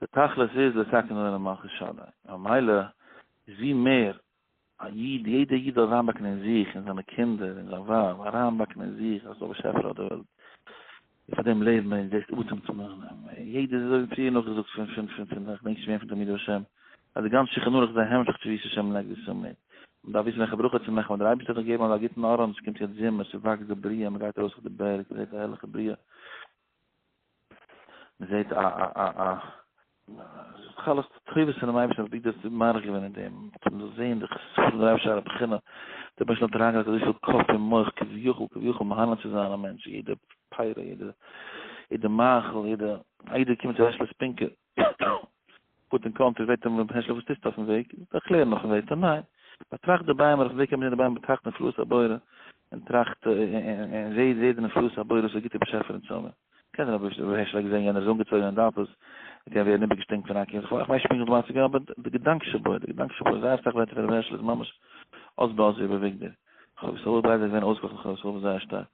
די תכלית איז לתקן עולם מלכות שדי, ממילא איז ווי מער א איד, יעדער איד זאל אריינבאקן אין זיך, אין זיינע קינדער, אין זיין ווייב, אריינבאקן אין זיך אז ס'איז דא א באשעפער אויף די וועלט, און פאר דעם לעבן מיר און דאס אטעמט מען, יעדער איז אזוי ווי פריער נאכגעזאגט פון פון פון פון איך געדענק נישט וועם פון תלמידי השם, אז די גאנצע שולחן ערוך איז א המשך צו וישא השם לנגדי תמיד, מען דארף וויסן וועלכע ברכה צו מאכן, ווייל דער אייבערשטער האט דאך געגעבן אזא גוטן ארון, ס'קומט יעצט זומער, ס'וואקסט די בריאה, מ'גייט ארויס אויף די בערג, מ'זעט א הערליכע בריאה. מען זעט א א א א ס'איז אלעס טובות פונעם אייבערשטן האט אביגדור מאריך געווען אין דעם, מען זאל זען די חסדים פון דער אייבערשטער א בחינה, דער אייבערשטער האט אריינגעלייגט אזויפיל קאפ און מח כביכול כביכול מהנה צו זיין א מענטש, יעדע פיירא יעדע יעדע מאכל יעדע א איד איז געקומען צו הערשל'ס פינקע פארט אין קאנטרי פרעגט אים רבי הערשל'ע וואס טוסטו אויפן וועג, זאגט ער איך לערן אויפן וועג, זאגט ער ניין, באטראכט די ביימער אויפן וועג קען מען זען די ביימער באטראכט נפלאות הבורא און טראכט און זעט זעט די נפלאות הבורא וואס א גוטער באשעפער אונז האבן. קען זיין רבי הערשל האט געזען יענער איז אנגעצויגן אין דאפעס, ער קען ווערן איבערגעשטינקט פון א קינד, איך ווייס נישט פונקטליך די מעשה געווען אבער די געדאנק שבו, די געדאנק שבו, זייער אסאך ווערטער פון רבי הערשל איז ממש אות באות ווי איבער וויגדער. כ'האב עס אויך ביידע געווען אויסגעקאכט, כ'האב עס אויך זייער שטארק.